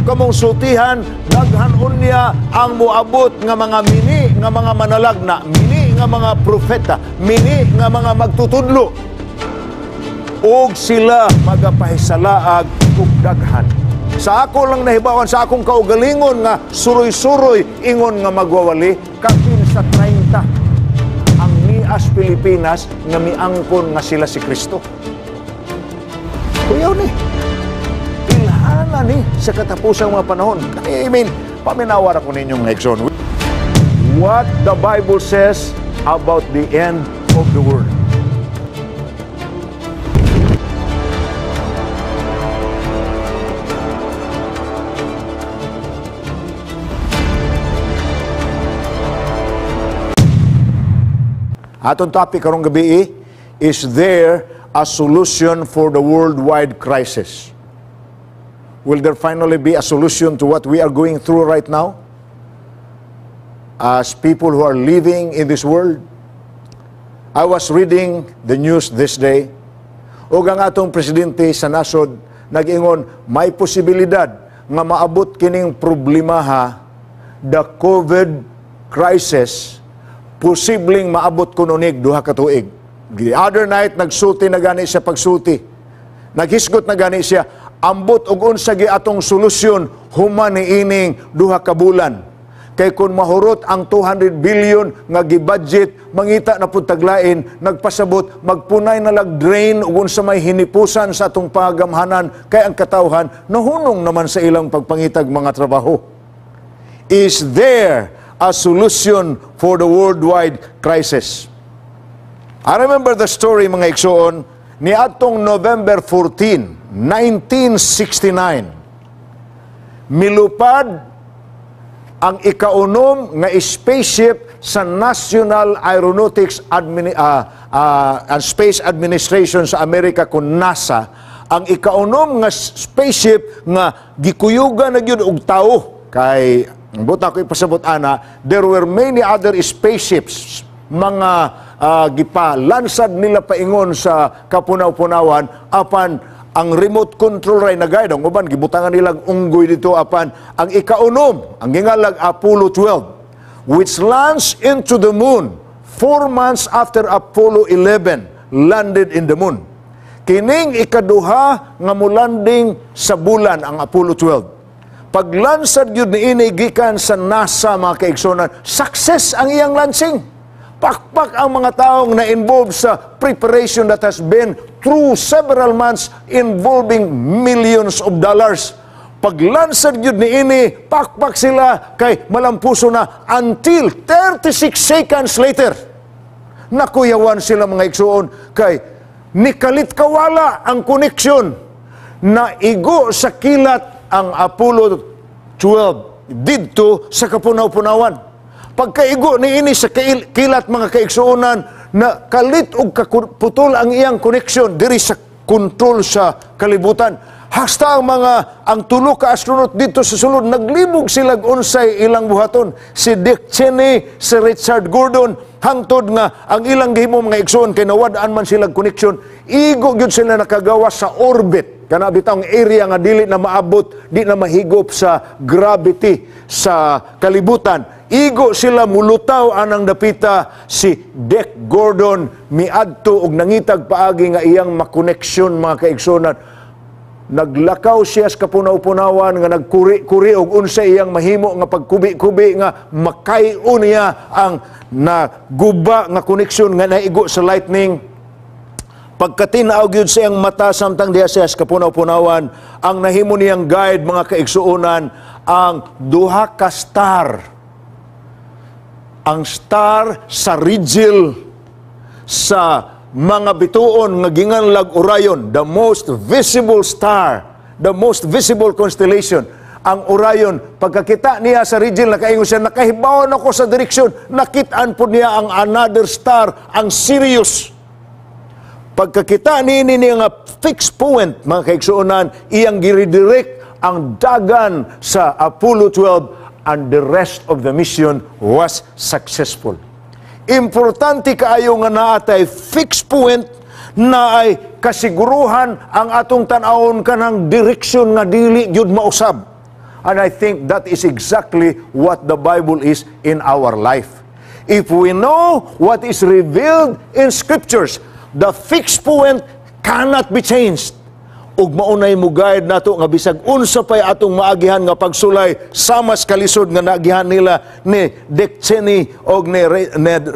kamong sultihan, daghan unya ang moabot nga mga mini nga mga manalagna, mini nga mga propeta, mini nga mga magtutudlo. Og sila magapahisalaag ug daghan. Sa ako lang nahibawan, sa akong kaugalingon nga suroy-suroy ingon nga magwawali, kapin sa 30 ang mias Pilipinas nga miangkon nga sila si Kristo. Kuyaw ni. Ilhana ni sa katapusang mga panahon. I mean, paminawar ako ninyong Nexon. What the Bible says about the end of the world. Atong topic karong gabi, is there a solution for the worldwide crisis? Will there finally be a solution to what we are going through right now? As people who are living in this world? I was reading the news this day. Ug ang atong presidente sa nasod nag-ingon, may posibilidad nga maabot kining problemaha, the COVID crisis, posibleng maabot kuno nig 2 ka tuig. The other night, nagsulti na gani siya pagsulti. Naghisgot na gani siya, ambot og unsa gi atong solusyon human niining 2 ka bulan. Kay kun mahurot ang 200 billion nga gibudget, mangita na pud taglain, nagpasabot, magpunay na lag drain ug unsa may hinipusan sa atong pagamhanan kay ang katawhan nahunong naman sa ilang pagpangitag mga trabaho. Is there a solution for the worldwide crisis? I remember the story, mga igsoon, ni atong November 14, 1969. Milupad ang ikaunom nga spaceship sa National Aeronautics and Space Administration sa Amerika kun NASA, ang ikaunom nga spaceship nga gikuyugan na gyud og tawo. Kay buta ko ipasabot ana, there were many other spaceships, mga gipalansad nila paingon sa kapunaw-punawan, apan ang remote control ray nagayad, ang uban gibutangan nilang unggoy dito, apan ang ikaunom, ang gingalag Apollo 12, which launched into the moon 4 months after Apollo 11 landed in the moon. Kining ikaduha nga mulanding sa bulan ang Apollo 12. Paglansad yun ni ini gikan sa NASA, mga kaigsunan, success ang iyang launching. Pakpak ang mga taong na-involved sa preparation that has been through several months involving millions of dollars. Paglansad yun ni ini, pakpak sila kay malampuso na until 36 seconds later. Nakuyawan sila, mga igsuon, kay nikalit kawala ang connection na igo sa kilat ang Apollo 12 didto sa kapunaw-punawan. Pagkaigo ni ini sa kilat, mga kaigsuonan, na kalit og kaputol ang iyang connection diri sa control sa kalibutan. Hasta ang tulo ka astronaut dito sa sulod, naglibog sila unsay ilang buhaton. Si Dick Cheney, si Richard Gordon, hangtod nga ang ilang gihimo, mga igsuon, kay nawad-an man sila connection, igo gyud sila nakagawa sa orbit. Kana bitawng area nga dili na maabot, di na mahigop sa gravity sa kalibutan. Igo sila mulutaw anang dapita si Dick Gordon miadto og nangitag paagi nga iyang makoneksyon, mga kaigsunan. Naglakaw siya sa kapunaw-punawan nga nagkuri-kuri og unsa iyang mahimo nga pagkubi-kubi nga makay-o niya ang naguba nga koneksyon nga naigo sa lightning. Pagkatinaw gyud sa iyang mata samtang diha siya sa kapunaw-punawan, ang nahimo niyang guide, mga kaigsuonan, ang duha ka star. Ang star sa Rigel sa mga bituon nga ginganlag Orion, the most visible star, the most visible constellation. Ang Orion, pagkakita niya sa Rigel, nakaingon siya, nakahibawan ako sa direksyon, nakitaan po niya ang another star, ang Sirius. Pagkakita niini niya nga fixed point, mga kaigsuonan, iyang giridirect ang dagan sa Apollo 12 and the rest of the mission was successful. Importante kaayo nga naatay fixed point na ay kasiguruhan ang atong tan-awon kanang direksyon nga dili gyud mausab. And I think that is exactly what the Bible is in our life. If we know what is revealed in Scriptures, the fixed point cannot be changed. Ug maunay mo guide nato nga bisag unsa pay atong maagihan nga pagsulay, sama sa kalisod nga naagihan nila ni Dick Cheney og ni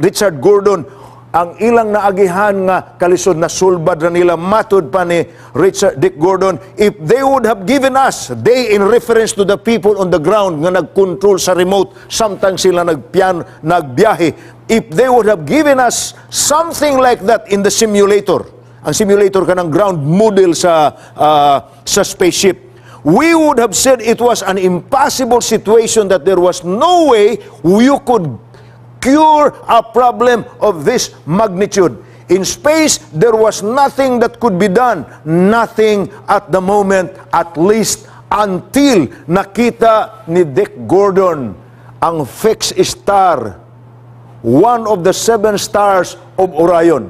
Richard Gordon. Ang ilang naagihan nga kalisod na sulbad ra nila. Matud pa ni Richard Dick Gordon, if they would have given us, they in reference to the people on the ground nga nag-control sa remote samtang sila nagpian nagbiyahe, if they would have given us something like that in the simulator, ang simulator kanang ground model sa spaceship, we would have said it was an impossible situation, that there was no way you could cure a problem of this magnitude. In space, there was nothing that could be done. Nothing at the moment, at least until nakita ni Dick Gordon ang fixed star, one of the seven stars of Orion.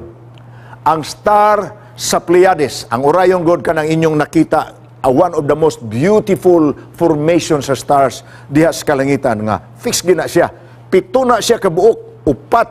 Ang star sa Pleiades, ang Orion God kanang inyong nakita, one of the most beautiful formations sa stars diha sa kalangitan nga fixed gina siya. Pito na siya kabuok, upat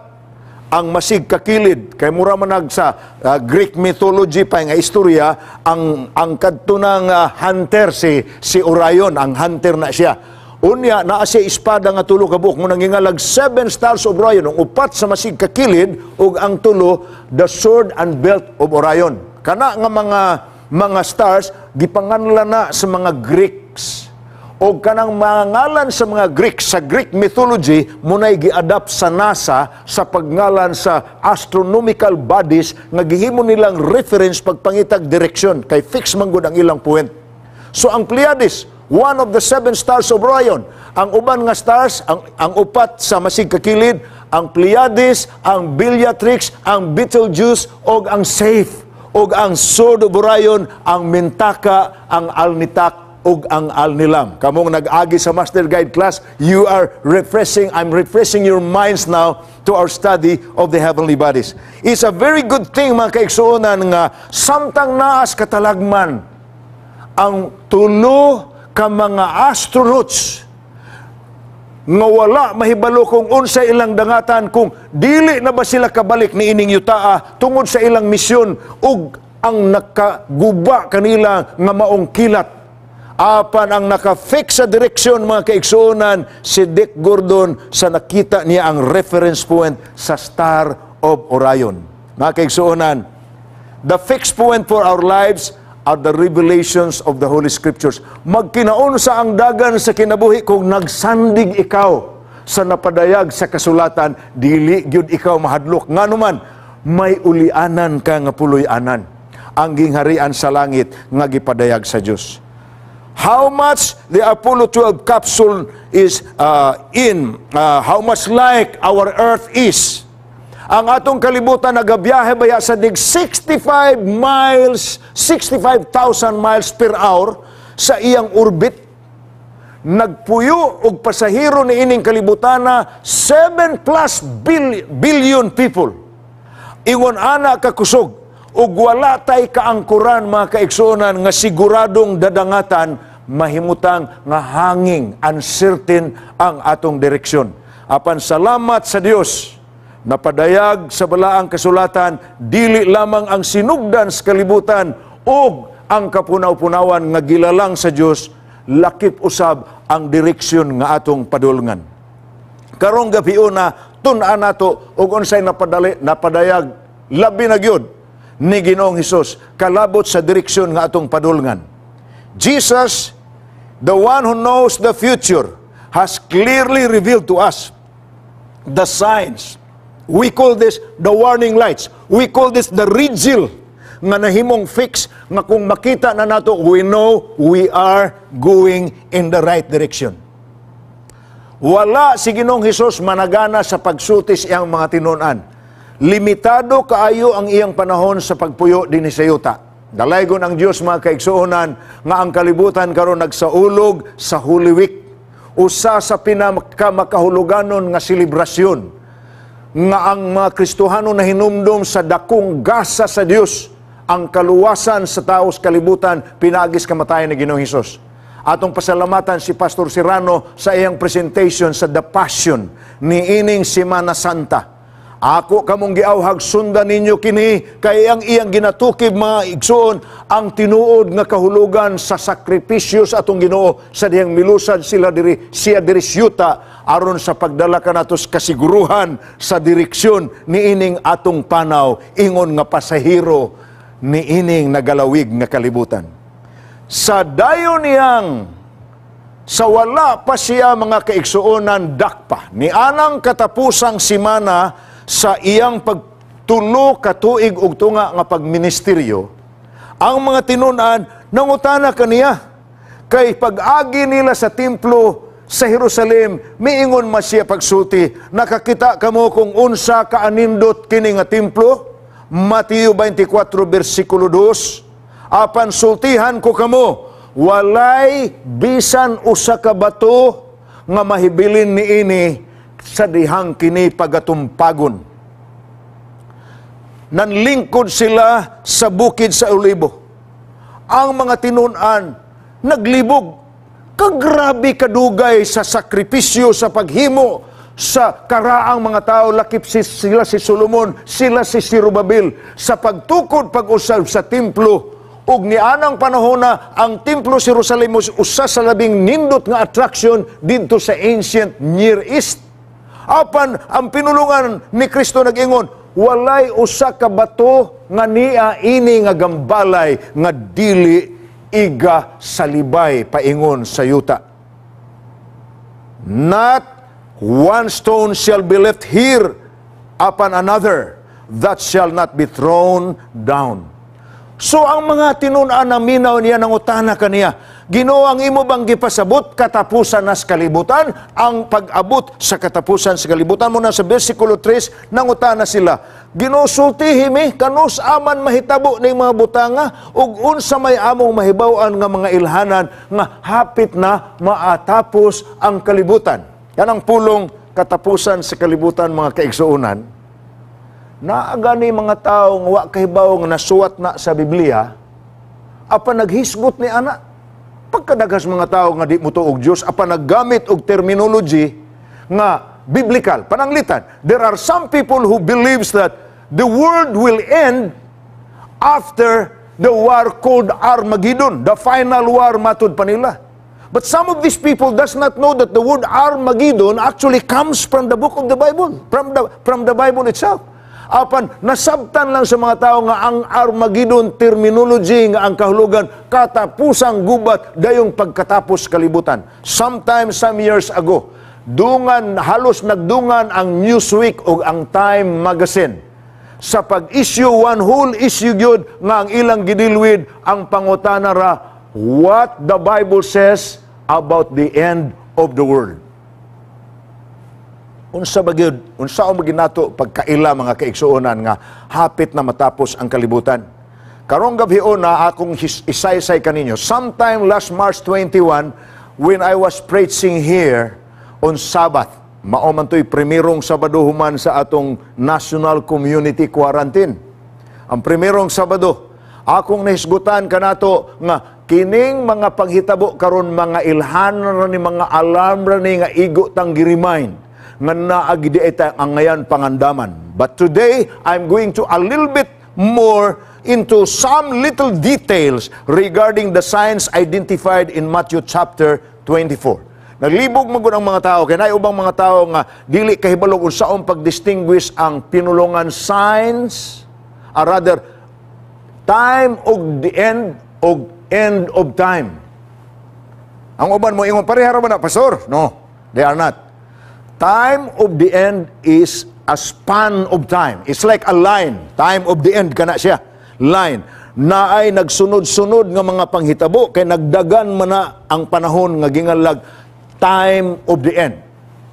ang masig kakilid kay mura man nag sa Greek mythology pa nga istorya ang kadto ng hunter si Orion, ang hunter na siya. Unya naa siya espada nga tulo ka buok mo nangingalag seven stars of Orion, ang upat sa masig kakilid ug ang tulo, the sword and belt of Orion. Kana nga mga stars gipanganlan na sa mga Greeks o kanang mga ngalan sa mga Greeks sa Greek mythology munay gi-adapt sa NASA sa pagngalan sa astronomical bodies nga gihimo nilang reference pagpangitag direksyon kay fix man gud ang ilang point. So ang Pleiades, one of the seven stars of Orion. Ang uban nga stars, ang upat sa masig kakilid, ang Pleiades, ang Bellatrix, ang Betelgeuse, og ang Saiph, og ang Sword of Orion, ang Mintaka, ang Alnitak, ug ang Alnilam. Kamong nag-agi sa Master Guide class, you are refreshing, I'm refreshing your minds now to our study of the heavenly bodies. It's a very good thing, mga kaigsuonan, nga samtang naas katalagman, ang tulo ka mga astronauts nga wala mahibalo kung unsa ilang dangatan, kung dili na ba sila kabalik ni ining yutaa tungod sa ilang misyon ug ang nakaguba kanila nga maong kilat. Apan ang naka-fix sa direksyon, mga kaigsuonan, si Dick Gordon sa nakita niya ang reference point sa Star of Orion. Mga kaigsuonan, the fixed point for our lives are the revelations of the Holy Scriptures. Magkinaunsa ang dagan sa kinabuhi, kung nagsandig ikaw sa napadayag sa kasulatan, dili gyud ikaw mahadlok. Ngano man, may ulianan ka nga puloy-anan. Ang gingharian sa langit nga gipadayag sa Dios. How much the Apollo 12 capsule is in, how much like our Earth is. Ang atong kalibutan nagabiyahe baya sa dig 65 miles, 65,000 miles per hour sa iyang orbit. Nagpuyo og pasahero ni ining kalibutana 7 plus billion people. Ingon ana kakusog ug wala tay kaangkuran, mga kaigsuonan, nga siguradong dadangatan, mahimutang nga hanging, uncertain ang atong direksyon. Apan salamat sa Dios, napadayag sa balaang kasulatan dili lamang ang sinugdan sa kalibutan ug ang kapunaw-punawan nga gilalang sa Dios, lakip usab ang direksyon nga atong padulngan. Karong gabiuna, tun-an nato og unsay napadayag labi na gyud ni Ginoong Hesus kalabot sa direksyon nga atong padulngan. Jesus, the one who knows the future, has clearly revealed to us the signs. We call this the warning lights. We call this the rigil nga nahimong fix nga kung makita na nato, we know we are going in the right direction. Wala si Ginoong Hesus managana sa pagsulti sa iyang mga tinunan. Limitado kaayo ang iyang panahon sa pagpuyo dinhi sa yuta. Dalaygon ang Dios, mga kaigsuonan, nga ang kalibutan karon nagsaulog sa Holy Week. Usa sa pinakamakahuluganon nga selebrasyon nga ang mga Kristohano na hinumdum sa dakong gasa sa Dios, ang kaluwasan sa tao sa kalibutan pinaagis kamatayan ni Ginoong Hesus. Atong pasalamatan si Pastor Serrano sa iyang presentation sa The Passion ni ining Semana Santa. Ako kamong giawhag, sundan ninyo kini kay ang iyang ginatukib, mga igsoon, ang tinuod nga kahulugan sa sakripisyo sa atong Ginoo sa dihang milusad sila diri siya diri syuta aron sa pagdala kanato sa kasiguruhan sa direksyon niining atong panaw ingon nga pasahero niining nagalawig nga kalibutan. Sa dayon niyang sa wala pa siya, mga kaigsuonan, dakpa ni anang katapusang simana sa iyang pagtulo ka tuig og tunga nga pagministeryo, ang mga tinunan nangutana kaniya kay pag-agi nila sa templo sa Jerusalem, miingon man siya pagsulti, "Nakakita kamo kung unsa kaanindot kini nga templo?" Mateo 24 bersikulo 2. "Apan sultihan ko kamo, walay bisan usa ka bato nga mahibilin niini sa dihang kini pagatumpagon." Nanlingkod sila sa bukid sa Olibo. Ang mga tinunan naglibog. Kagrabe kadugay sa sakripisyo sa paghimo sa karaang mga tao, lakip sila si Solomon, sila si Zerubbabel, sa pagtukod pag-usab sa templo. Ug nianang panahon na ang templo sa Jerusalem usa sa labing nindot nga attraction didto sa ancient Near East. Apan ang pinulungan ni Kristo nag-ingon, walay usa ka bato nga nia ini nga gambalay nga dili iga salibay paingon sa yuta. "Not one stone shall be left here upon another that shall not be thrown down." So ang mga tinun-an na minaw niya, nangutana kaniya, "Ginoo, ang imo bang gipasabot katapusan nas kalibutan, ang pag-abot sa katapusan sa kalibutan?" Mao na sa versikulo 3, nangutana sila, "Ginoo, sultihi mi, kanus aman mahitabo ning mga butanga, ug unsa may among mahibaw-an nga mga ilhanan nga hapit na maatapos ang kalibutan?" Kanang pulong katapusan sa kalibutan, mga kaigsuonan, naa gani mga tao nga wa kahibaw nga nasuwat na sa Biblia, apan naghisgot ni ana. Pagkadaghas mga tao nga di motuo og Dios, apan naggamit og terminology nga biblical. Pananglitan, there are some people who believes that the world will end after the war called Armageddon, the final war matud pa nila. But some of these people does not know that the word Armageddon actually comes from the book of the Bible, from the Bible itself. Apan nasabtan lang sa mga tao nga ang Armageddon terminology nga ang kahulugan katapusang gubat, dayong pagkatapos kalibutan. Sometime some years ago, dungan halos nagdungan ang Newsweek o ang Time Magazine sa pag-issue, one whole issue gyud nga ang ilang gidilwid ang pangutana ra, "What the Bible says about the end of the world?" Unsa ba gyud, unsa ang ginato pagkaila, mga kaigsuonan, nga hapit na matapos ang kalibutan? Karong gabi na akong isaysay kaninyo. Sometime last March 21, when I was preaching here on Sabbath, mao man to'y primerong Sabado human sa atong National Community Quarantine. Ang primerong Sabado, akong nahisgutan kanato nga kining mga panghitabo karon mga ilhan ra ni, mga alarm ra ni nga igo tang gi-remind nga naa gid ita ang ngayan pangandaman. But today, I'm going to a little bit more into some little details regarding the signs identified in Matthew chapter 24. Naglibog man gud ang mga tao kay naay ubang mga tao nga dili kahibalo kung unsaon pag-distinguish ang pinulungan signs, or rather time of the end og end of time. Ang uban mo ingon, "Pareha ra ba na, Pastor?" No, they are not. Time of the end is a span of time. It's like a line. Time of the end kana siya. Line. Naay nagsunod-sunod nga mga panghitabo kay nagdagan man na ang panahon nga gingalag time of the end.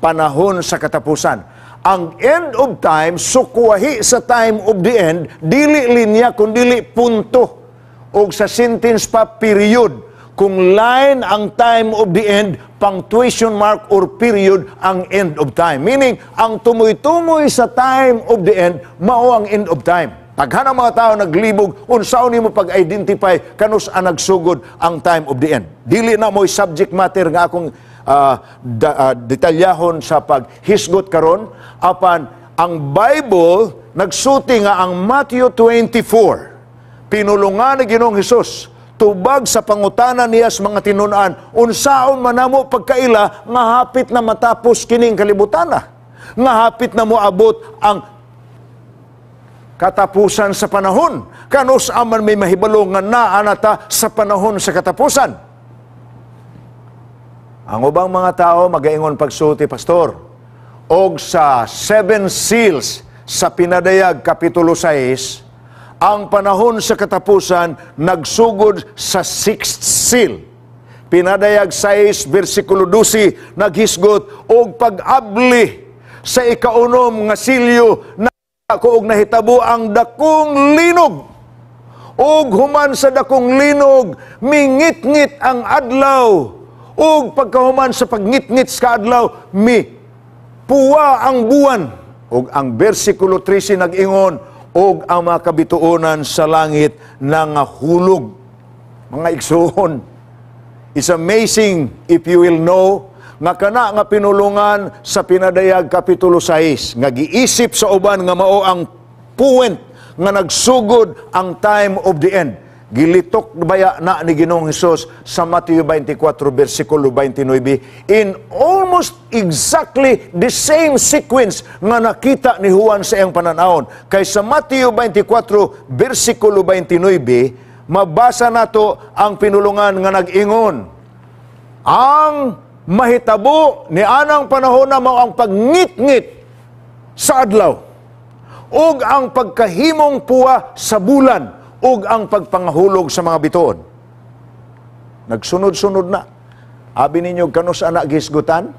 Panahon sa katapusan. Ang end of time, sukwahi sa time of the end, dili linya kun dili punto. Og sa sentence pa, period. Kung line ang time of the end, punctuation mark or period ang end of time. Meaning, ang tumoy-tumoy sa time of the end, mao ang end of time. Daghan ang mga tao naglibog unsaon nimo pag-identify kanus-a nagsugod ang time of the end. Dili na mo'y subject matter nga akong detalyahon sa paghisgot karon, apan ang Bible nagsulti nga ang Matthew 24, pinulungan ni Ginoong Hesus tubag sa pangutana niya sa mga tinun-an, unsaon man namo pagkaila nga hapit na matapos kining kalibutana, nga hapit na moabot ang katapusan sa panahon? Kanus-a man may mahibalo nga naa na ta sa panahon sa katapusan? Ang ubang mga tao magaingon pagsulti, "Pastor, og sa seven seals sa Pinadayag Kapitulo 6, ang panahon sa katapusan nagsugod sa sixth seal." Pinadayag 6 versikulo 12 naghisgot, "Og pag-abli sa ikaunom nga silyo na og nahitabo ang dakong linog. Og human sa dakong linog, mingitngit ang adlaw. Ug pagkahuman sa pagngitngit sa adlaw, mi puwa ang buwan." Ug ang bersikulo 13 nag-ingon, "Og ang mga kabituonan sa langit nangahulog." Mga igsuon, it's amazing if you will know nga kana nga pinulungan sa Pinadayag Kapitulo 6 nga giisip sa uban nga mao ang point nga nagsugod ang time of the end, gilitok baya na ni Ginoong Hesus sa Mateo 24 versikulo 29 in almost exactly the same sequence nga nakita ni Juan sa iyang pananawon. Kay sa Mateo 24 versikulo 29, mabasa nato ang pinulungan nga nag-ingon, ang mahitabo ni anang panahon na mao ang pagngitngit sa adlaw ug ang pagkahimong puwa sa bulan ug ang pagpangahulog sa mga bituon. Nagsunod-sunod na. Abi ninyo, kanus-a na gihisgutan?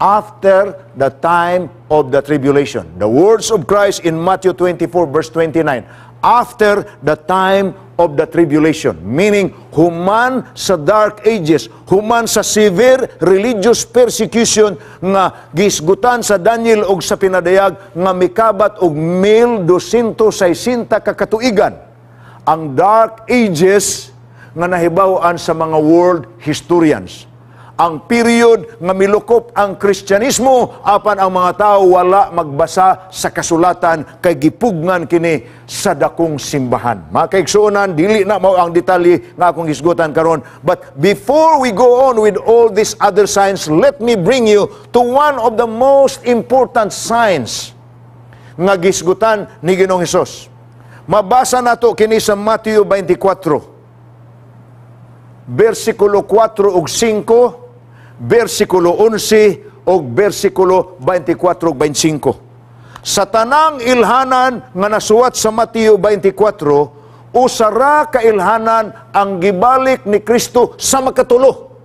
After the time of the tribulation. The words of Christ in Matthew 24 verse 29. After the time of the tribulation. Meaning, human sa Dark Ages, human sa severe religious persecution nga gisgutan sa Daniel og sa Pinadayag nga mikabat og 1260 ka katuigan. Ang Dark Ages nga nahibaw-an sa mga world historians. Ang period nga milukop ang Kristyanismo apan ang mga tao wala magbasa sa kasulatan kay gipugngan kini sa dakong simbahan. Mga kaigsuonan, dili na mao ang detalye nga akong hisgutan karon. But before we go on with all these other signs, let me bring you to one of the most important signs nga gisgutan ni Ginoong Hesus. Mabasa nato kini sa Mateo 24 versikulo 4 ug 5, versikulo 11 ug versikulo 24 ug 25. Sa tanang ilhanan nga nasuwat sa Mateo 24, usara ka ilhanan ang gibalik ni Kristo sa makatulo.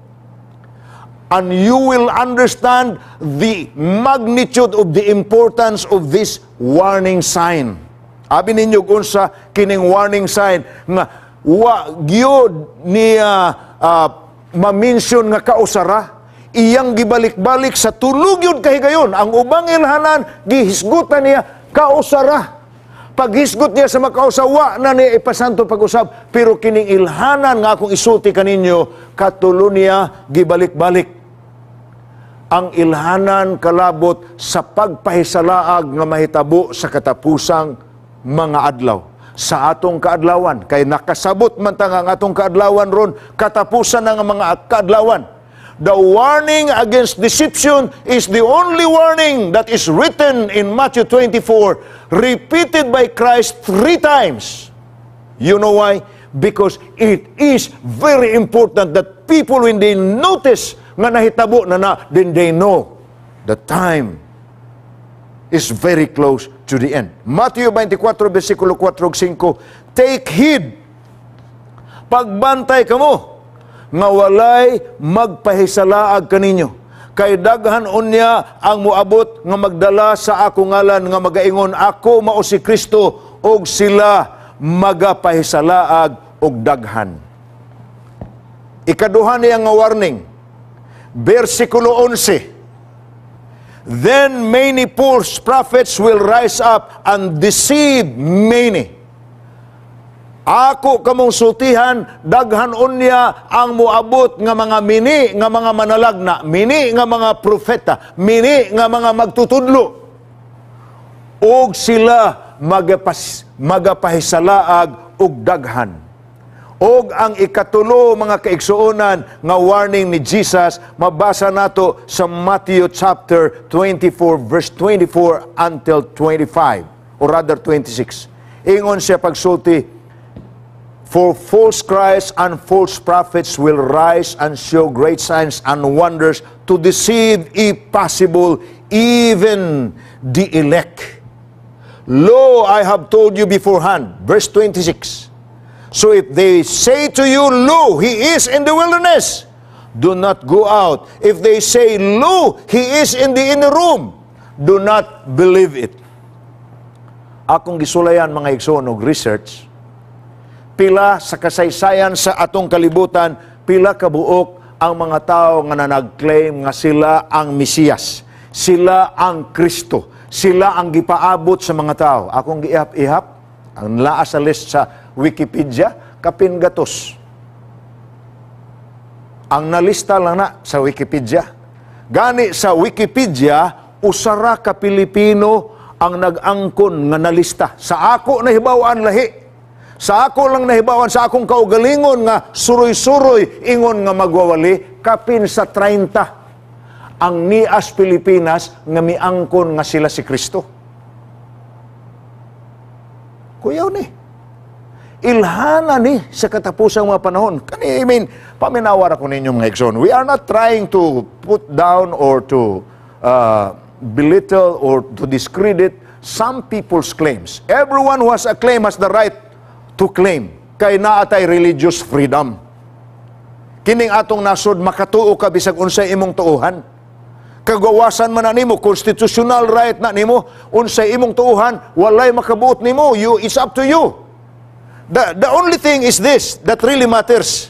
And you will understand the magnitude of the importance of this warning sign. Abi ninyo, unsa kining warning sign nga wa gyud niya ma-mention nga kausara, iyang gibalik-balik sa tulo gyud kahigayon? Ang ubang ilhanan gihisgutan niya kausara. Paghisgot niya sa makausa, wa na niya ipasanto pag-usab, pero kining ilhanan nga akong isulti kaninyo, katulo niya gibalik-balik, ang ilhanan kalabot sa pagpahisalaag nga mahitabo sa katapusang mga adlaw sa atong kaadlawan, kay nakasabot man ta nga ang atong kaadlawan ron katapusan ng mga kaadlawan. The warning against deception is the only warning that is written in Matthew 24, repeated by Christ three times. You know why? Because it is very important that people, when they notice nga nahitabo na na, then they know the time is very close to the end. Matthew 24, versikulo 4 ug 5, "Take heed, pagbantay kamo, nga walay magpahisalaag kaninyo. Kay daghan unya ang moabot nga magdala sa ako ngalan nga magaingon, 'Ako mao si Kristo,' ug sila magapahisalaag og daghan." Ikaduha niya nga warning, versikulo 11. Then many false prophets will rise up and deceive many. Ako kamong sultihan, daghan unya ang moabot nga mga mini nga mga manalagna, mini nga mga propeta, mini nga mga magtutudlo. Og sila magapahisalaag og daghan. Og ang ikatulo, mga kaigsuonan, nga warning ni Jesus, mabasa nato sa Matthew chapter 24 verse 24 until 25, or rather 26. Ingon siya pagsulti, "For false Christs and false prophets will rise and show great signs and wonders to deceive, if possible, even the elect. Lo, I have told you beforehand." Verse 26. "So if they say to you, 'Lo, he is in the wilderness,' do not go out. If they say, 'Lo, he is in the inner room,' do not believe it." Akong gisulayan, mga igsoon, og research, pila sa kasaysayan sa atong kalibutan, pila kabuok ang mga tao nga nag-claim nga sila ang Mesiyas, sila ang Kristo, sila ang gipaabot sa mga tao. Akong giihap-ihap, ang naa sa list sa Wikipedia, kapin gatos. Ang nalista lang na sa Wikipedia. Gani sa Wikipedia, usara ka Pilipino ang nag-angkon nga nalista. Sa ako nahibaw-an lahi. Sa ako lang nahibaw-an, sa akong kaugalingon nga suroy-suroy ingon nga magwawali, kapin sa 30 ang nias Pilipinas nga miangkon nga sila si Kristo. Kuyaw ni. Ilhana ni sa katapusang mga panahon. Kani, I mean, paminawar ako ninyo, mga igsoon. We are not trying to put down or to belittle or to discredit some people's claims. Everyone who has a claim has the right to claim. Kay naa tay religious freedom. Kining atong nasod, makatuo ka bisag unsay imong tuohan. Kagawasan man na nimo, constitutional right na nimo, unsay imong tuohan, walay makabuot nimo. It's up to you. The only thing is this that really matters.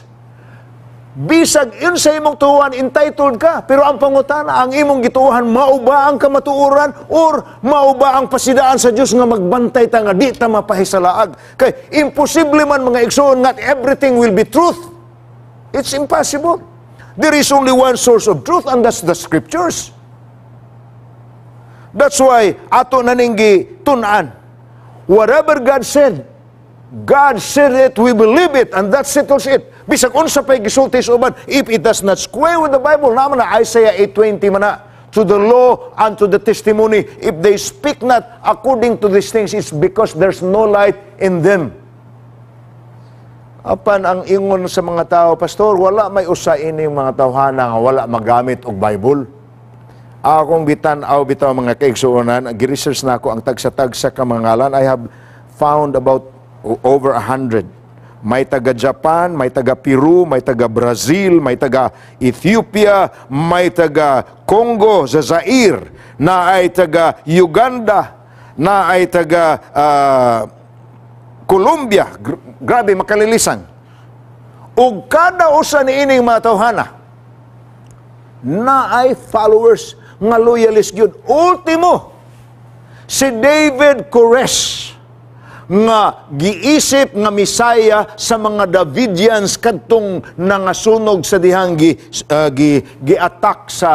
Bisag unsay imong tuohan, entitled ka. Pero ang pangutana, ang imong gituohan, mao ba ang kamatuoran or mao ba ang pasidaan sa Dios nga magbantay ta nga di ta mapahisalaag? Kay imposible man, mga igsoon, nga everything will be truth. It's impossible. There is only one source of truth, and that's the scriptures. That's why ato na ning gitun-an. Whatever God said it, we believe it, and that settles it. Bisag unsa pa'y gisulti sa uban, if it does not square with the Bible, naman na Isaiah 8:20 man na, to the law and to the testimony, if they speak not according to these things, it's because there's no light in them. Apan ang ingon sa mga tao, "Pastor, wala may usa ini mga tawhana nga wala magamit og Bible." Akong gitan-aw bitaw, mga kaigsuonan, gi-research na ako ang tagsa-tagsa ka mga ngalan. I have found about over 100. May taga Japan, may taga Peru, may taga Brazil, may taga Ethiopia, may taga Congo, sa Zaire, na ay taga Uganda, na ay taga Colombia. Grabe, makalilisan. Ug kada usa ni ining mga tawhana, naay followers nga loyalist gyud. Ultimo, si David Koresh nga giisip nga Misaya sa mga Davidians kadtong nangasunog sa dihang gi-attack sa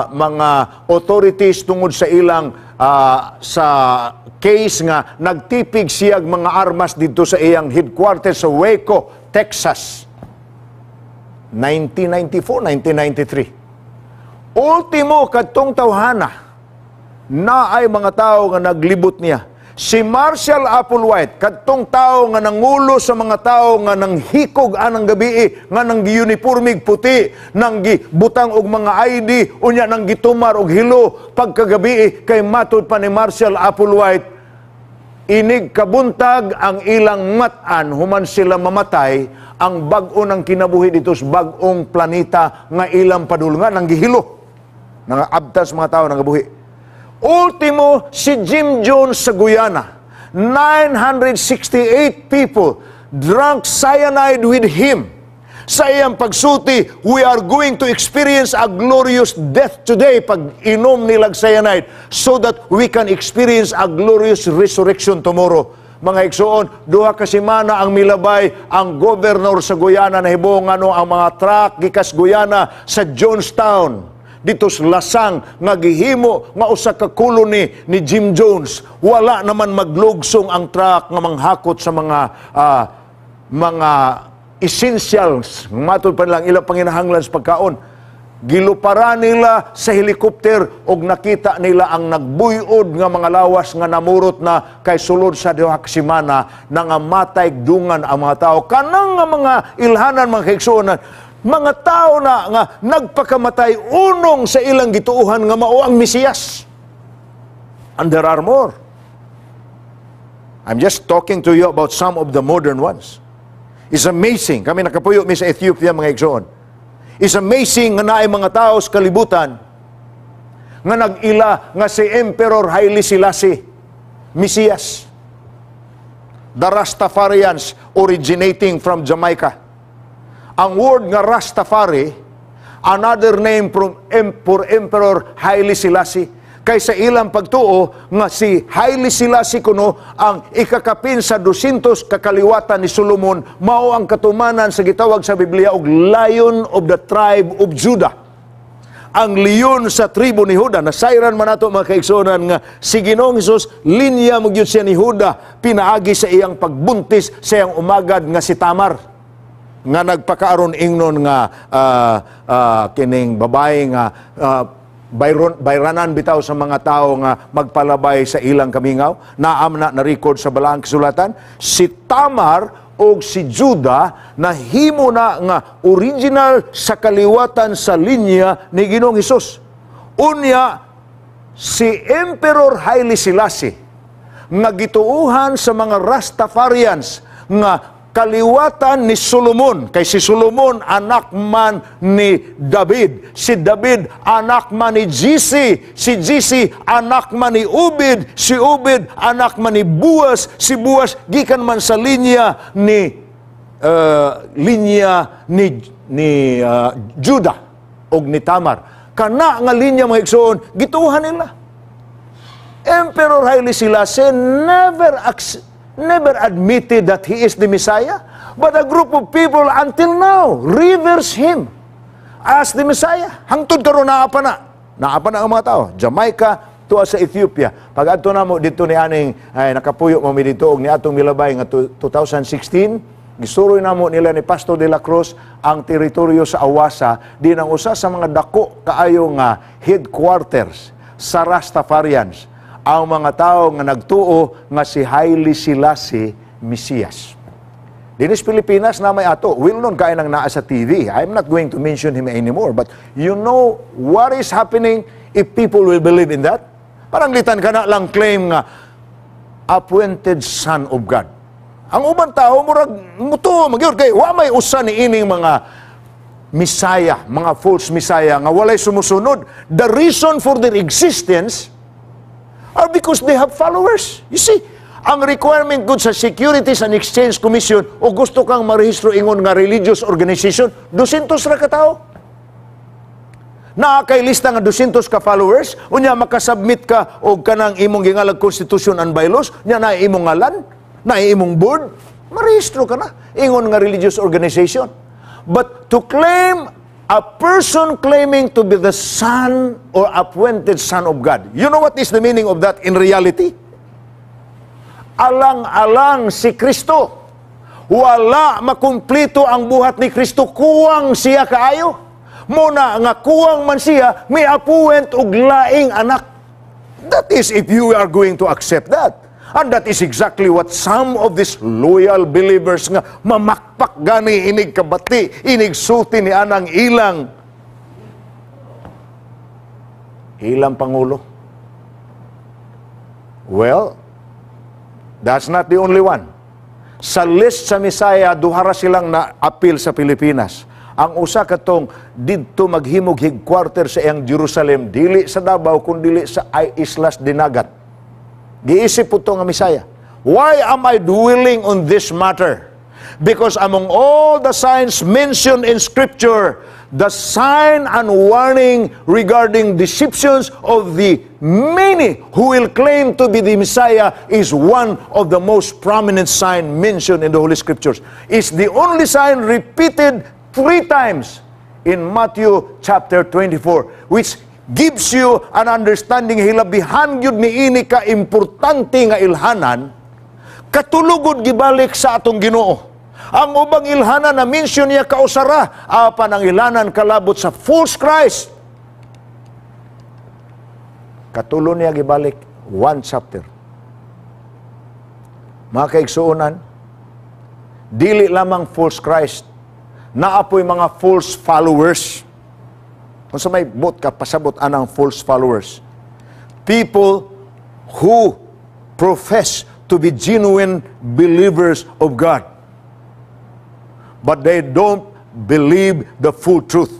mga authorities tungod sa ilang sa case nga nagtipig siyag mga armas didto sa iyang headquarters sa Waco, Texas. 1994, 1993. Ultimo kadtong tawhana, naay mga tao nga naglibot niya. Si Marshall Applewhite, kadtong tao nga nangulo sa mga tao nga nanghikog anang gabi, nga nang giuniformig puti, nang gibutang og mga ID, unya nang gitumar og hilo pagkagabi, kay matud pa ni Marshall Applewhite, inig kabuntag ang ilang mat-an human sila mamatay, ang bag-o ng kinabuhi dito sa bag-ong planeta nga ilang padulngan, nang gihilo. Nang abtas mga tao nang gabuhi. Ultimo, si Jim Jones sa Guyana. 968 people drank cyanide with him. Sa iyang pagsulti, "We are going to experience a glorious death today," pag inom nilag cyanide, "so that we can experience a glorious resurrection tomorrow." Mga igsoon, 2 ka semana ang milabay, ang governor sa Guyana nahibaw ngano ang mga truck gikas Guyana sa Jonestown dito sa Lasang nga gihimo nga usa ka colony ni Jim Jones. Wala naman maglugsong ang truck nga manghakot sa mga essentials, matud pa lang ilang panginahanglan sa pagkaon. Giluparan nila sa helicopter og nakita nila ang nagbuyod nga mga lawas nga namurot na kay sulod sa 2 ka semana nangamatay dungan ang mga tao. Kanang nga mga ilhanan, mga kaigsuonan, mga tao na nga nagpakamatay unong sa ilang gituuhan nga mao ang Mesiyas. And there are more. I'm just talking to you about some of the modern ones. It's amazing. Kami nakapuyo mi sa Ethiopia, mga igsoon. It's amazing nga naay mga tao sa kalibutan nga nag-ila nga si Emperor Haile Selassie, Mesiyas. The Rastafarians originating from Jamaica. Ang word nga Rastafari, another name for Emperor Haile Selassie. Kay sa ilang pagtuo nga si Haile Selassie kuno ang ikakapin sa 200 kakaliwatan ni Solomon, mao ang katumanan sa gitawag sa Biblia og Lion of the Tribe of Judah, ang leon sa tribo ni Juda. Nasayran man nato, mga kaigsuonan, nga si Ginoong Hesus linya mo gyud siya ni Juda pinaagi sa iyang pagbuntis sa iyang umagad nga si Tamar nga nagpakaaron ingnon nga kining babae nga bayranan bitaw sa mga tao nga magpalabay sa ilang kamingaw. Naam na na-record sa Balaang Kasulatan. Si Tamar og si Juda nahimo na nga original sa kaliwatan sa linya ni Ginoong Hesus. Unya si Emperor Haile Selassie nga gituuhan sa mga Rastafarians nga kaliwatan ni Solomon, kay si Solomon anak man ni David, si David anak man ni Jesse, si Jesse anak man ni Obed, si Obed anak man ni Boaz, si Boaz gikan man sa linya ni Judah og ni Tamar. Kana nga linya, mga igsoon, gituuhan nila. Emperor Haile Selassie never admitted that he is the Messiah, but a group of people until now reveres him as the Messiah. Hangtod karon naa pa na. Naa pa na ang mga tao. Jamaica tuwa sa Ethiopia. Pag adto namo dito ni aning ay nakapuyo mo mi dito og ni atong milabay nga 2016, gisuroy namo nila ni Pastor de la Cruz ang teritoryo sa Awasa, din ang usa sa mga dako kaayo nga headquarters sa Rastafarians, ang mga tao nga nagtuo nga si Haile Selassie Mesiyas. Dinis Pilipinas na may ato. Well known kay nang naa sa TV. I'm not going to mention him anymore. But you know what is happening if people will believe in that? Parang litan ka na lang claim nga appointed son of God. Ang uban tao murag mutuo magyud kay wa may usa ni ining mga Messiah, mga false Messiah nga walay sumusunod. The reason for their existence are because they have followers. You see, ang requirement good sa Securities and Exchange Commission o gusto kang marehistro ingon nga religious organization, 200 ra ka tao. Naa kay lista nga 200 ka followers, unya makasubmit ka og kanang imong gingalag constitution and bylaws, nya na imong ngalan, na imong board, marehistro ka na ingon nga religious organization. But to claim, a person claiming to be the son or appointed son of God, you know what is the meaning of that in reality? Alang-alang si Kristo. Wala makumplito ang buhat ni Kristo, kuwang siya kaayo. Muna nga kuwang man siya, may appoint og laing anak. That is if you are going to accept that. And that is exactly what some of these loyal believers nga mamakpak gani inig kabati, inig sulti ni anang ilang pangulo. Well, that's not the only one. Sa list sa Messiah, duha ra silang na apil sa Pilipinas. Ang usa katong didto maghimog headquarter sa iyang Jerusalem, dili sa Davao kun dili sa Islas Dinagat. Giisip po to nga Messiah. Why am I dwelling on this matter? Because among all the signs mentioned in Scripture, the sign and warning regarding deceptions of the many who will claim to be the Messiah is one of the most prominent sign mentioned in the Holy Scriptures. It's the only sign repeated three times in Matthew chapter 24, which gives you an understanding hilabihan gyud niini ka importante nga ilhanan, katulo gud gibalik sa atong Ginoo. Ang ubang ilhanan na mention niya kausara, apan ang ilhanan kalabot sa false Christ, katulo niya gibalik, one chapter. Mga kaigsuonan, dili lamang false Christ, naa poy mga false followers. Kung unsa may buot ka pasabot anang false followers? People who profess to be genuine believers of God, but they don't believe the full truth.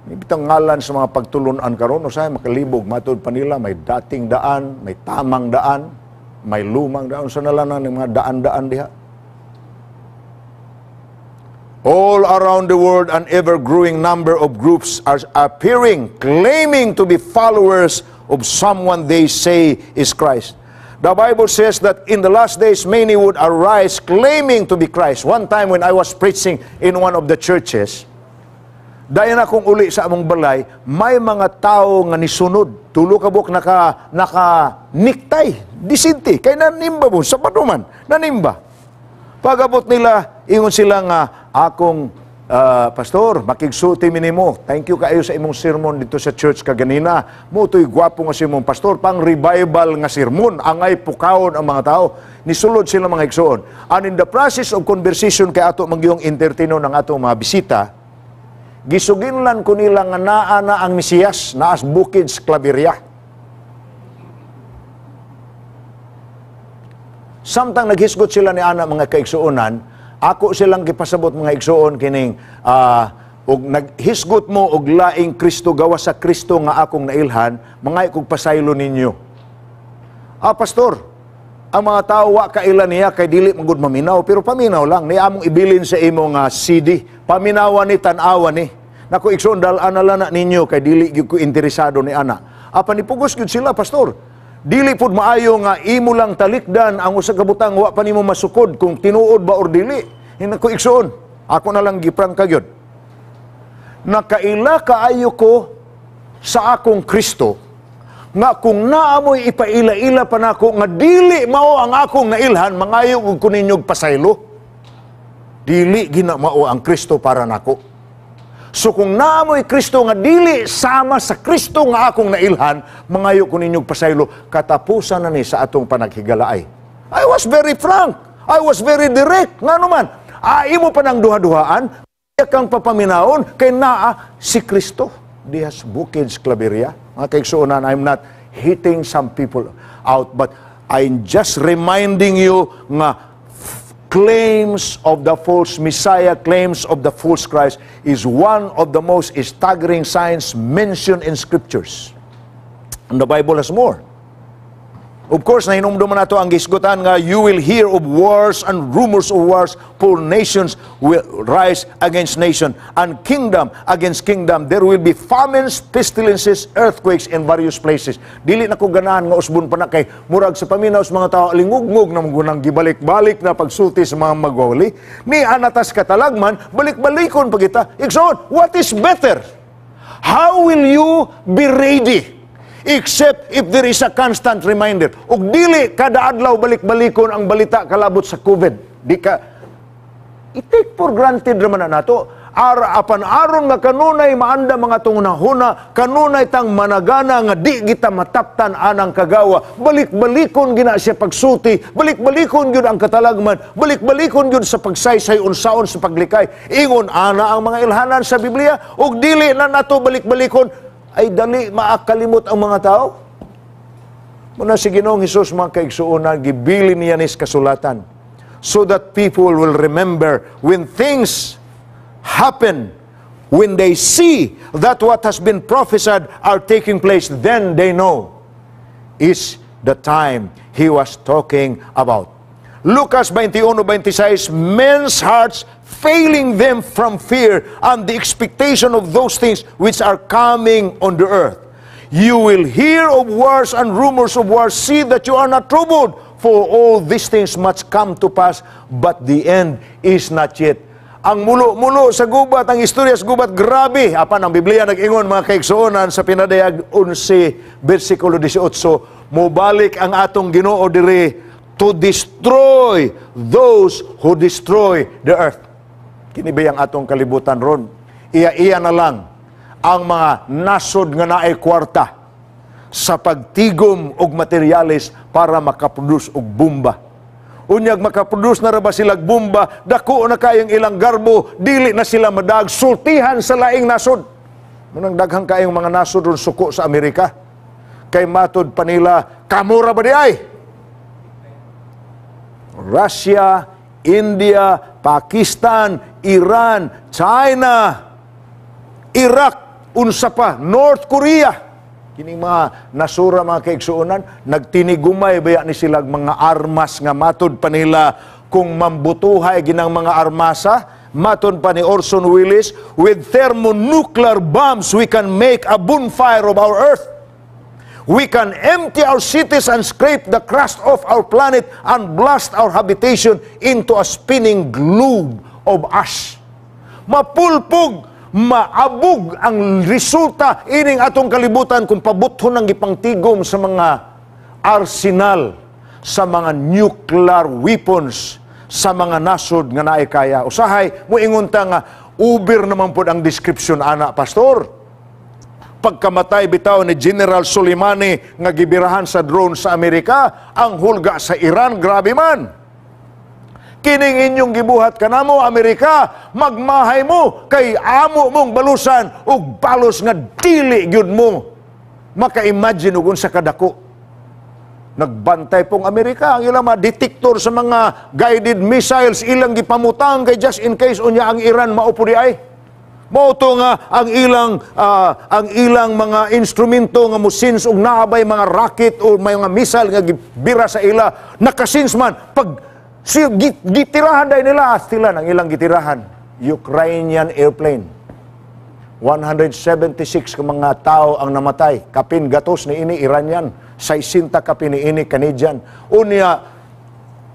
Bitang ngalan sa mga pagtulunan karon, usahay makalibog matud pa nila, may dating daan, may tamang daan, may lumang daan sa nalanan ng mga daan-daan diha. All around the world, an ever-growing number of groups are appearing, claiming to be followers of someone they say is Christ. The Bible says that in the last days, many would arise claiming to be Christ. One time when I was preaching in one of the churches, dayon akong uli sa among balay, may mga tao nga nisunod. Tulo ka buok naka necktie, disente, kay nanimba mo, sa man, nanimba. Pag-abot nila, ingon sila nga, akong pastor, makigsulti mi nimo. Thank you kaayo sa imong sermon dito sa church kaganina. Mao to'y gwapo nga sermon, pastor, pang revival nga sermon. Angay pukawon ang mga tao. Nisulod sila, mga igsoon. And in the process of conversation, kay ato man gyung entertaino ng atong mga bisita, gisuginlan ko nila nga naa na ang Mesiyas, naas bukid sa Claveria. Samtang naghisgot sila ni ana, mga kaigsuonan, ako silang gipasabot, mga igsuoon, kining og naghisgot mo og laing Kristo gawas sa Kristo nga akong nailhan, mga kog pasaylo ninyo. Ah, pastor, ang mga tao wa kaila niya kay dili man gud maminaw, pero paminaw lang ni among ibilin sa imo nga CD. Paminawan ni, tan-awan ni. Nako igsoon, dal-an na lang na ninyo kay dili gyud ko interesado ni ana. Apan nipugos gyud sila, pastor. Dili pud maayo nga imo lang talikdan ang usa ka butang, wa pa nimo masukod kung tinuod ba or dili. Nako igsoon, ako na lang giprangka gyud. Nakaila kaayo ko sa akong Kristo nga kung naamoy ipaila-ila pa nako nga dili mao ang akong nailhan, mangayo og ko ninyog pasaylo. Dili gina mao ang Kristo para nako. So kung naamoy Kristo nga dili sama sa Kristo nga akong nailhan, mangayo ko ninyog pasaylo, katapusan na ni sa atong panaghigalaay. I was very frank. I was very direct. Nga naman, imo pa ng duha-duhaan, kang papaminawon kay naa si Kristo diha sa bukid sa Claveria. Mga kaigsuonan, I'm not hitting some people out, but I'm just reminding you nga claims of the false Messiah, claims of the false Christ is one of the most staggering signs mentioned in Scriptures. And the Bible has more. Of course, nahinumduman nato ang gisgutan nga you will hear of wars and rumors of wars, for nations will rise against nation and kingdom against kingdom. There will be famines, pestilences, earthquakes in various places. Dili na ko ganahan nga usbon pa na kay murag sa paminaw sa mga tao lingugngog na gunang gibalik-balik na pagsulti sa mga magwawali. Ni anatas katalagman, balik-balikon pa kita. Igsoon, what is better? How will you be ready? Except if there is a constant reminder. Ug dili kada adlaw balik-balikon ang balita kalabot sa COVID. Di ka i-take for granted raman na nato. Apan aron nga kanunay maanda mga tungunahuna, kanunay tang managana nga di kita mataptan anang kagawa. Balik-balikon gina siya pagsulti, balik-balikon gyud ang katalagman, balik-balikon gyud sa pagsaysay unsaon sa paglikay. Ingon ana ang mga ilhanan sa Biblia, ug dili na nato balik-balikon ay dali maakalimot ang mga tao. Muna si Ginoong Hesus, mga kaigsuonan, gibili niya nis kasulatan so that people will remember when things happen, when they see that what has been prophesied are taking place, then they know is the time he was talking about. Lucas 21:26, men's hearts failing them from fear and the expectation of those things which are coming on the earth. You will hear of wars and rumors of wars. See that you are not troubled, for all these things must come to pass, but the end is not yet. Ang mulo-mulo sa gubat, ang istorya sa gubat, grabe. Apan ang Biblia nag-ingon, mga kaigsuonan, sa Pinadayag 11, versikulo 18, mobalik ang atong Ginoo diri to destroy those who destroy the earth. Kini ba ang atong kalibutan ron? Iya-iya na lang ang mga nasod nga naay kwarta sa pagtigom og materyales para makaproduce og bomba. Unyag makaproduce na ra ba sila bomba, dako na kayong ilang garbo, dili na sila madag, sultihan sa laing nasod. Munang daghang kayong mga nasod ron suko sa Amerika. Kay matod pa nila, kamura ba di ay? Russia, India, Pakistan, Iran, China, Iraq, unsa pa, North Korea. Kining mga nasura, mga kaigsuonan, nagtinigumay baya ni sila mga armas nga matod pa nila kung mambutuhay ginang mga armasa, matod pa ni Orson Welles, "With thermonuclear bombs we can make a bonfire of our earth. We can empty our cities and scrape the crust off our planet and blast our habitation into a spinning globe of ash." Mapulpog, maabog ang resulta ining atong kalibutan kung pabuthon ang gipangtigom sa mga arsenal, sa mga nuclear weapons, sa mga nasod nga naay kaya. Usahay, muingon ta nga, "Over naman pod ang description ana, pastor. Pagkamatay bitaw ni General Soleimani nga gibirahan sa drone sa Amerika, ang hulga sa Iran, grabe man. Kining inyong gibuhat kanamo, Amerika, magmahay mo kay amo mong balusan og balos nga dili gyud mo maka-imagine og unsa kadako." Nagbantay pong Amerika ang ilang mga detector sa mga guided missiles, ilang gipamutang kay just in case unya ang Iran maupo di ay. Mao to nga ang ilang mga instrumento nga mo-sense og naabay mga rocket o may mga missile nga gibira sa ila, naka-sense man pag si, gitirahan dahil nila sila ang ilang gitirahan, Ukrainian airplane. 176 ka mga tao ang namatay. Kapin gatos ni ini Iranian, 60 kapin ni ini Canadian. Unya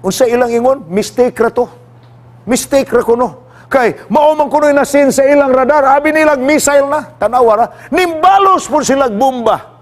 unsa ilang ingon? Mistake ra to. Mistake ra kuno. Kay mao man kuno'y na-sense sa ilang radar, abi nilang missile na. Tanawa ra, nimbalos po silang bomba.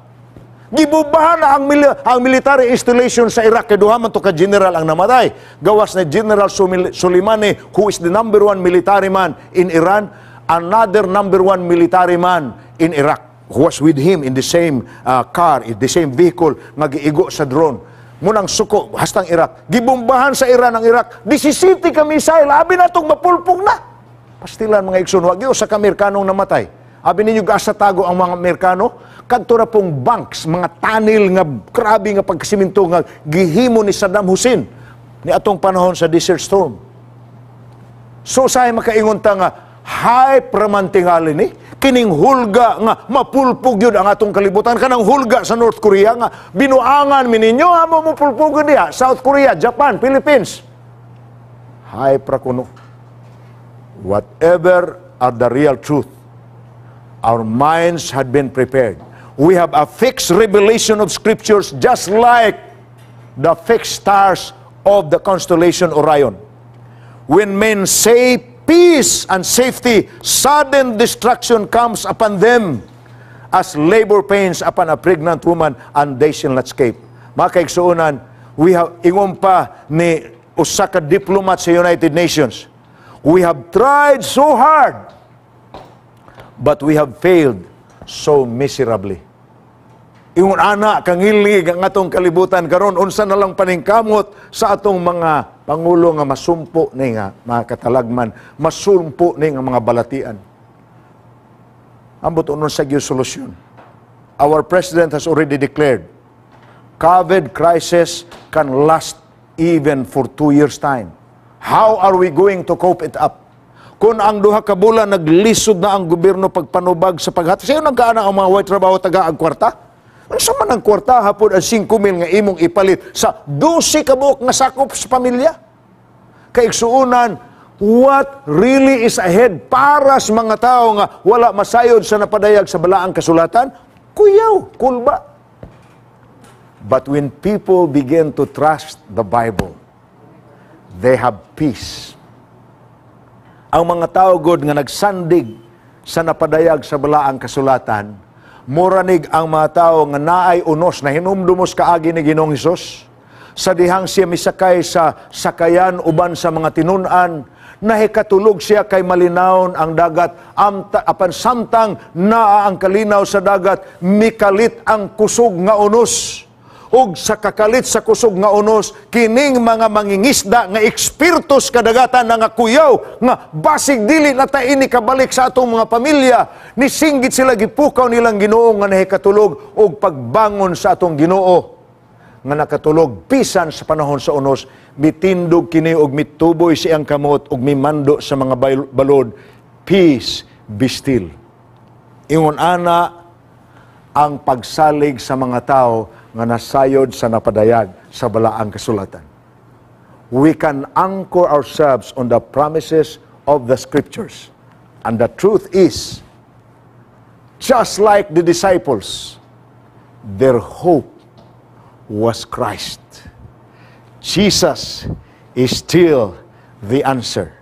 Gibombahan na ang military installation sa Iraq kay duha man to ka general ang namatay. Gawas na General Soleimani, who is the number one military man in Iran, another number one military man in Iraq who was with him in the same car, in the same vehicle nga giigo sa drone. Munang suko hastang Iraq. Gibombahan sa Iran ang Iraq. 17 ka missile, abi na tong mapulpong na. Pastilan, mga igsoon, wa gyud sa Amerikanong namatay. Abi ninyo gasa tago ang mga Amerikano, kadto ra pong bunks, mga tunnel nga grabe nga pagsiminto nga gihimo ni Saddam Hussein ni atong panahon sa Desert Storm. So say makaingon ta nga hype raman tingali ni kining hulga nga mapulpog yun ang atong kalibutan, kanang hulga sa North Korea nga binuangan mi ninyo, amo mo pulpugon diha South Korea, Japan, Philippines. Hype ra kuno. Whatever are the real truth, our minds had been prepared. We have a fixed revelation of scriptures, just like the fixed stars of the constellation Orion. When men say, 'Peace and safety,' sudden destruction comes upon them as labor pains upon a pregnant woman, and they shall not escape. Mga kaigsuonan, we have, ingon pa ni usa ka diplomat sa United Nations, "We have tried so hard, but we have failed so miserably." Ingon ana kangilig ang atong kalibutan karon. Unsa na lang paningkamot sa atong mga pangulo nga masumpo ni nga mga katalagman, masumpo ni nga mga balatian? Ambot unon sa gyud solusyon. Our president has already declared COVID crisis can last even for 2 years' time. How are we going to cope it up? Kung ang 2 ka bulan naglisod na ang gobyerno pagpanubag sa paghatag. Sayo nagkaana ang mga way trabaho taga ang kwarta. Unsa man ang kwartaha pod ang 5 mil nga imong ipalit sa 12 ka buok nga sakop sa pamilya? Kaigsuunan, what really is ahead para sa mga tao nga wala masayod sa napadayag sa Balaang Kasulatan? Kuyaw, kulba. But when people begin to trust the Bible, they have peace. Ang mga tao god nga nagsandig sa napadayag sa Balaang Kasulatan, muranig ang mga tao nga naay unos na hinumdumos kaagi ni Ginoong Hesus. Sa dihang siya misakay sa sakayan uban sa mga tinun-an, nahikatulog siya kay malinawon ang dagat, apan samtang naa ang kalinaw sa dagat, mikalit ang kusog nga unos. Ug sa kakalit sa kusog nga unos, kining mga mangingisda nga ekspertos kadagatan na nga kuyaw, nga basig dili na ta ini kabalik sa atong mga pamilya, nisinggit sila, gipukaw nilang Ginoo nga nahikatulog. Ug pagbangon sa atong Ginoo nga nakatulog bisan sa panahon sa unos, mitindog kini og mituboy siyang kamot ug mimando sa mga balod, "Peace, be still." Ingon ana ang pagsalig sa mga tao nga nasayod sa napadayag sa Balaang Kasulatan. We can anchor ourselves on the promises of the Scriptures. And the truth is, just like the disciples, their hope was Christ. Jesus is still the answer.